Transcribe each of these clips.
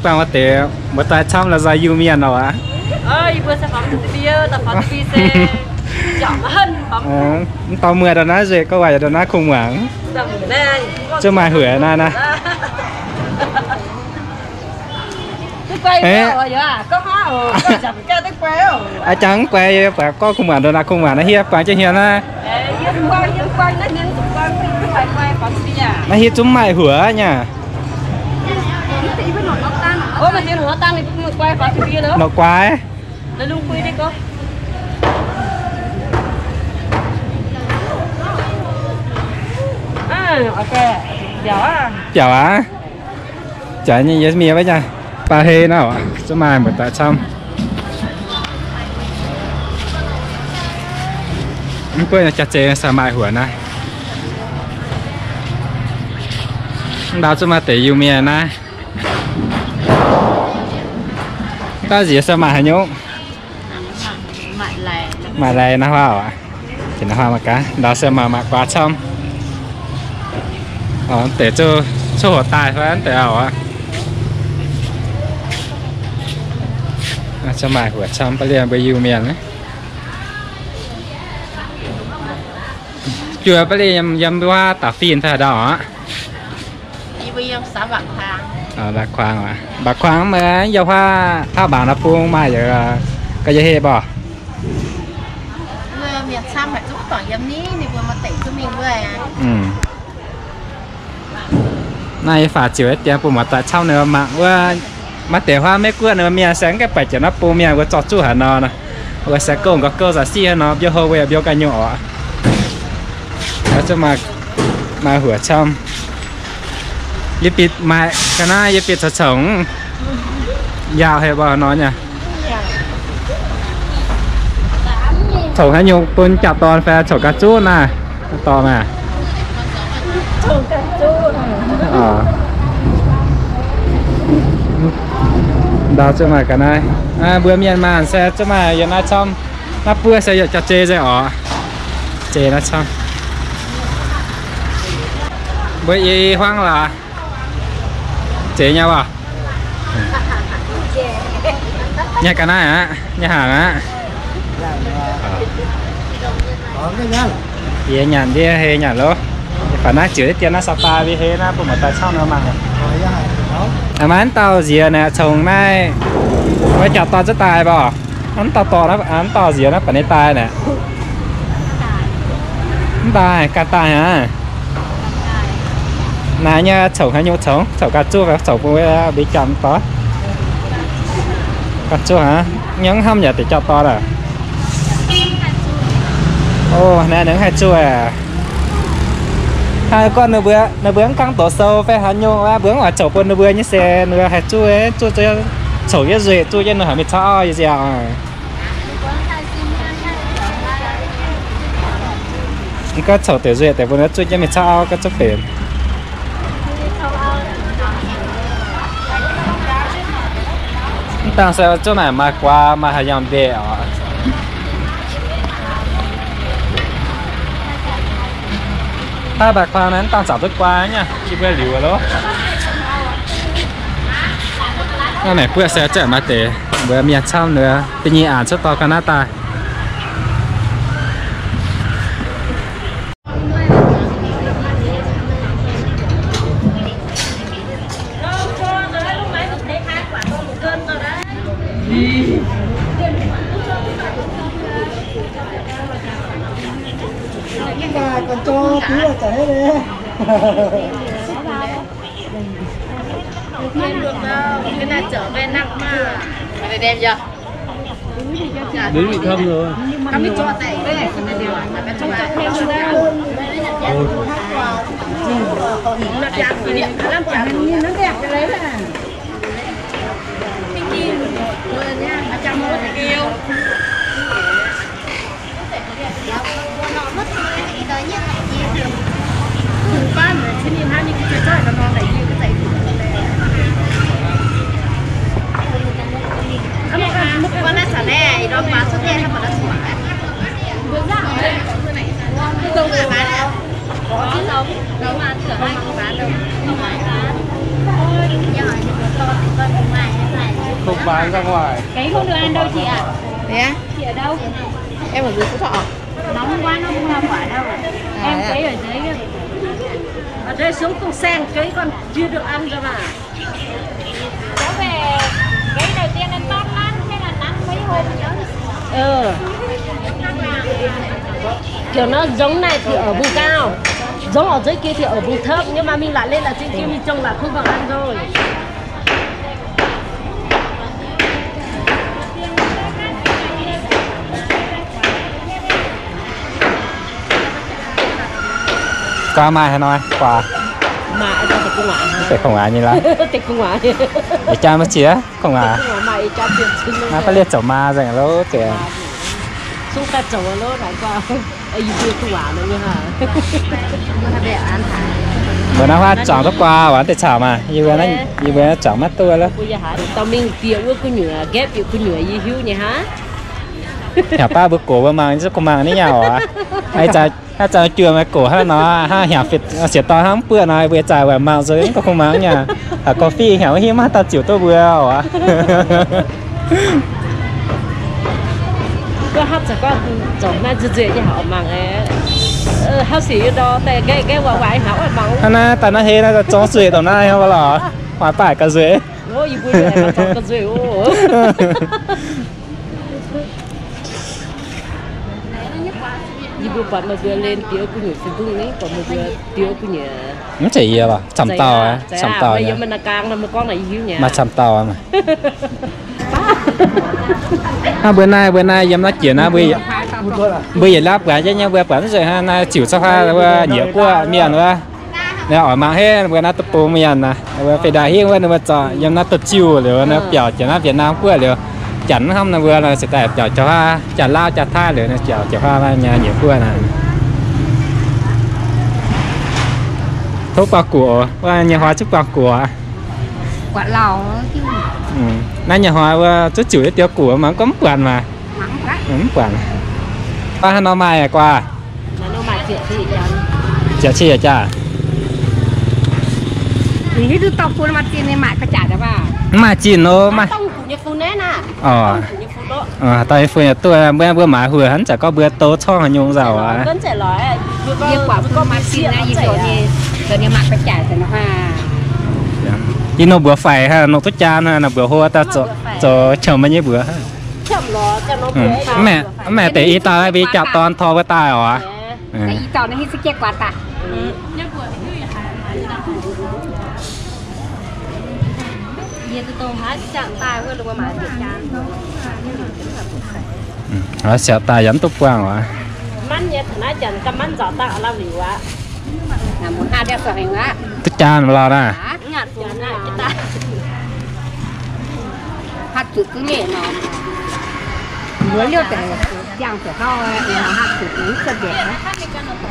Buangh maaih deix muoz-doic camv la'nzoih Iu-Mienh nor aqv. Mv dorh muoz ndau naaiv nzueic, gorngv waac yaac ndau naaiv kungx muangx. Zuqc maaih huoc naaiv naaiv. Aa, jangx mv guai, buatc gorngv kungx muangx ndau naaiv kungx muangx naaiv hiuv buangh jienv hnyouv naaiv. Naaiv hiuv zungv maaih huoc nyei. Nor guai. Biaux aqv. Jaaix nyei yie mienh wuov jaax, baac hei nor, zuqc maaih muoz-doic camv. Mv buatc jaax zeiz se maaih huoc naaiv. Ndau zuqc maaih deix Iu-Mienh naaiv. Dauh nziex se maaih haaix nyungc? Maaih lai naaiv huaav oc. Naaiv huaav mangc gaax, ndau se maaih, maaih guaax camv. Deix zuqc cuotv hoc daaih fai deix oc. Zuqc maaih huoc camv, ba'lienh mbuo Iu-Mienh. Juoh ba'lienh yiem wuov da'fin fai ndau oc. Mbaac kuangx, mbaac kuangx meih yiem huaav taux mbaangc nor bung maaih yaac ga'yie heh mborqc. Naaiv yie faaux ziouc dien bun muoz-doic camv ninh mangc wuov. Maaih deix huaav Meiv-Guoqv ninh mienh se mv gaengh baeqc jiex naaiv bung mienh wuov zorqv zuqc haaix nor, wuov se gouv nqoi gouv zaqc siqv haaix nor, mbiouh hlo weic mbiouh ganh nyungc oc. Zuqc maaih huoc camv. Yie bieqc maaih ga'naaiv yie bieqc congx-congx. Yaauc haic mborqc nor nyei. Congx haaix nyungc bun jauv-dorn fai congx ga'zuqv naaiv? Dorh maah. Ndau zuqc maaih ga'naaiv. Mbuo mienh maanh se zuqc maaih yiem naaiv camv. Naaiv buov se yaac jaax zei nzengc oc. Zei naaiv camv. Mbuo i huangv laaix. Zeiz nyei waac. Nyei ga'naaiv aqv, nyei hnaangx aqv. Yie nyanc ndiev hei nyanc loh. Baac naaiv ziouc deix dien naaiv Sapa mbuo hei naaiv bun muoz-doic camv nor mangc. Maaih mv dauh nziex naaic congx naaiv, mbuo jauv-dorn zuqc daaih mborqc. Mv dauh dorh, mv dauh nziex naaiv baac ninh daaih naaic. Mv daaih, ganh daaih aqv. Naaiv nyei congx haaix nyungc congx? Congx ga'zuqv fai congx bun mbuo mbuo jauv-dorn? Ga'zuqv aqv. Nyungc hnamv yaac deix jauv-dorn aqv. O, naaiv ninh haih zuqv aqv. Hnangv gorngv ninh mbuo, ninh mbuo mv kangv doz sou fai haaix nyungc, mbuo mv oix congx bun ninh mbuo nyei se ninh mbuo haih zuqv, zuqv, zuqv, congx jienv nzueic, zuqv jienv ninh haaix mingh caux auv nyei ziangh. Gorngv caux deix nzueic deix mbuo zuqv jienv mingh caux auv gorngv zuqc benx. Mv dangh se zuqc naaic maaih guaax maaih haaix nyungc ndeic oc. Daaih mbac kuangx naaiv mv dangh zanc duqv guaax nyei, mbuo liuz loh. Naaiv naaic buoqv se zanc maaih deix mbuo mienh camv nor, da'nyeic aanx cuotv dorh ga'naaiv daaih. Đúng bị thâm rồi. Bán ra ngoài. Cấy không được ăn đâu chị ạ. Thế á? Chị ở đâu? Em ở dưới Phú Thọ. Nó không qua, nó không qua quả đâu. À, em cấy ở dưới. Ở đây xuống Tùng Sen cấy còn chưa được ăn đâu mà. Cháu về, cái đầu tiên nó to lắm, thế là nắng mấy hôm nữa. Ừ. Kiểu nó giống này thì ở vùng cao, giống ở dưới kia thì ở vùng thấp, nhưng mà mình lại lên ở trên kia mình trồng lại không bằng ăn rồi. Có mai hả nói quà. Mai cho tịch cung hả? Tịch cung hả như là? Tịch cung hả? Để cho nó chia không hả? Tịch cung hả, mai cho tiền xin luôn. Nó có liệt chậu ma rồi lố kìa. Xung ta chậu lố thải qua. Ơ, yie mbuo duqv waac nor nyei haic. Mbuo naaiv huaav zuangx duqv guaa, waac deix caux maah. Yie mbuo naaiv, yie mbuo zuangx maiv duqv lov. Mbuo yaac haiz dauh mingh bieqc wuov gu'nyuoz, nqaeqv bieqc gu'nyuoz yie hiuv nyei hnangv. Heuc baav mbuo gox mbuo mangc, zungv kungx mangc niv nyauv oc. Ih zanc, ih zanc juoh meih gox hnangv nor, hnangv heuc fiev siex dorn hnangv mv buoqv nor, mbuo ih zanc waac mangc nzunc mv gorngv kungx mangc nyei. Haiz gorngv fih heuc mv hiuv maiv dauh ziouc duqv mbuo oc. Gorngv hnangv zanc gorngv zoux naaiv nzueic nzueic nyei haic mangc aeqv, hnangv sic yie ndau daaih nqaeqv nqaeqv waac waac ih hnangv oix mangc. Hnangv naaiv daaih naaiv hei naaiv zoux nzueic dongh naaiv hnangv lorqc, maaih baaih ga'nzueic. Yie mbuo yaac zoux ga'nzueic oc. Yie mbuo buatc meih mbuo lên tiux gu'nyuoz Facebook ni, buatc meih mbuo tiux gu'nyuoz. Mv zeiz yie lorqc, camv dauh, camv dauh. Maaih camv dauh maah. Hnangv mbuo naaiv, mbuo naaiv yiem naaiv jiex naaiv, mbuo yietc laauv buatc jienv nyei, mbuo buatc mv zeiz hnangv naaiv ziouc caux haaix wuov nyiec guoqv mienh wuov. Naaiv oix mangc heh, mbuo naaiv duqv bung mienh naaiv, mbuo fei ndaaih hingv wuov, ninh mbuo zorqv yiem naaiv duqv ziuh liuz, naaiv biaux jiex naaiv Việt Nam guoqv liuz, janx hnamv ninh mbuo se daaih biaux jauv haav, janx-laauv janx-taiv liuz, biaux jauv haav nyiec guoqv naaiv. Tov buangh guoqv, wuov nyei hnoi zungv buangh guoqv. Naaiv nyei hnoi wuov zungv ziouc yietc diuh guoqv mangc gorngv mv buatc maah. Mv buatc. Baav haaix nor maaih guaax? Ziepc cin jaax. Mv maaih zinh nor, maaih. Dauh nyei fu yaac duqv, mbuo, mbuo maaiz huoc hnangv, zanc gorngv mbuo douz corngv haaix nyungc nzauc aqv. Yie nor mbuox faix hnangv, nor duqv jaa hnangv, nor mbuox hlo daaih zoux qiemx meih nyei mbuox. Mv maaih deix i dauh mbuo jaa dorn tor wuov daaih oc. Siaauc daaih yaac mv duqv buangh oc. Duqv jaa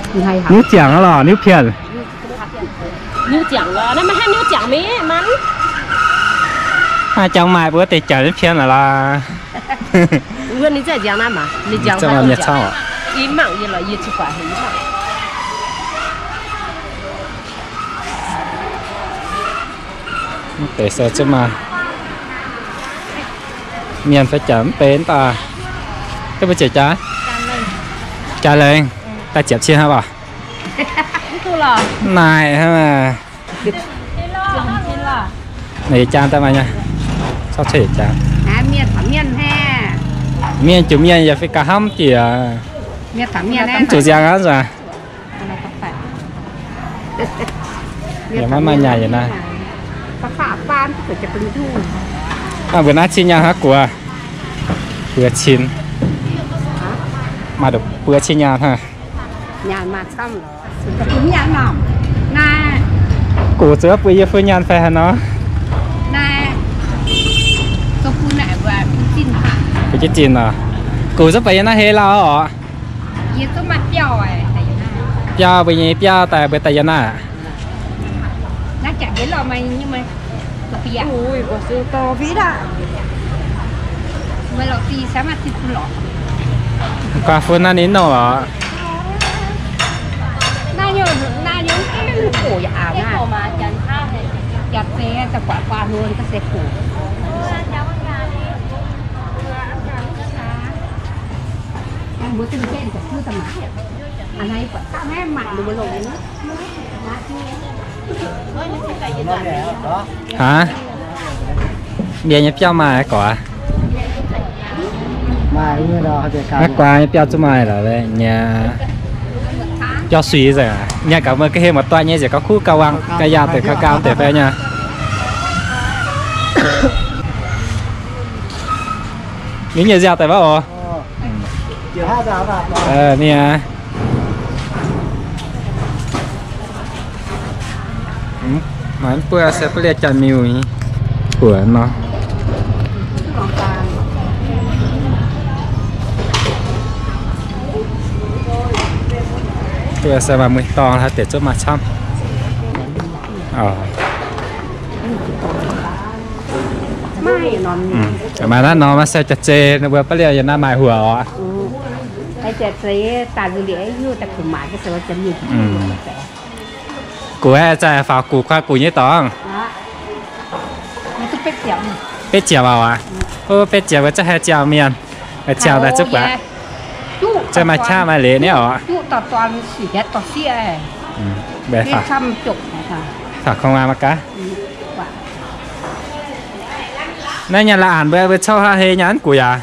lorqc naaiv. Niuv ziangx lorqc, niuv pien. Maaih jangx maaih mbuo deix jangx niuv pien lorqc laaix. Mv deix se zungv maaih mienh fai jaax mv benx daaih. Duqv mbuo ziepc jaax? Jaax lengh. Daaih ziepc cin hnangv lorqc. Naaic hnangv. Naaic jaa daaih maaih nyei. Caux cuotv jaa. Mienh ziouc mienh yaac fai gaax hnamv jiex. Mv zuqc nziang aqv nzunc. Yaac maiv maaih nyaanh yaac naaiv. Mbuo naaiv cin nyaanh hnangv guoqv. Buo cin. Maaih nduqc buo cin nyaanh hnangv. Gux zuqc bun yie fui nyaanh fai haaix nor? Bun jienv zinh oc. Gux zuqc bun yie naaiv hei lauh oc. Biauv mbuo nyei biauv daaih mbuo daaih yiem naaiv. Guangc fun naaiv ninh nongh lorqc. Aa, mbiauz nyei biauv maaih gorx aqv. Naaiv guaa nyei biauv zungv maaih lorqc nyei. Biauv suiz nzengc aqv. Nyanc gaax mbuo ga'hlen muoz-doic nyei nzengc, gauh kuv gauh wangc gauh yaauc deix gauh gauh deix fai nyei. Ninh nyei nziaauc deix wuov oc. Ninh aqv. Mv, maiv buov se ba'lieh jaa-miuh nyei buoz nor. Buov se maaih mueiz-dorngh haaix deix zungv maaih camv. Maaih naaiv nor maaih se jaax-zei, ninh mbuo ba'lieh yiem naaiv maaih huoc oc. Gux aeqv, zaih faaux gux kuaaiv gux nyei dorngx. Betv ziepc aqv. Ov, betv ziepc mbuo zungv haih ziangh mienh. Ziangh daaih zungv buatc. Zungv maaih qaqv maaih leiz niaa oc. Faaux kungx maa gaax. Naaiv nyanc la'anc mbuo, mbuo cov hlaax hei nyanc gux yaac.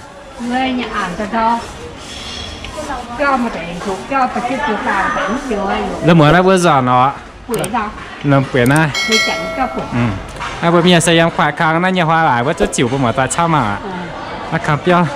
La'muoz naaiv mbuo nzornc oc. Lomh bueix naaiv. Naaiv mbuo mienh se yiem kuaaiv kang naaiv nyei hnoi waaic wuov zungv ziouc mbuo muoz-doic camv mangc aqv. Naaiv kang biauv.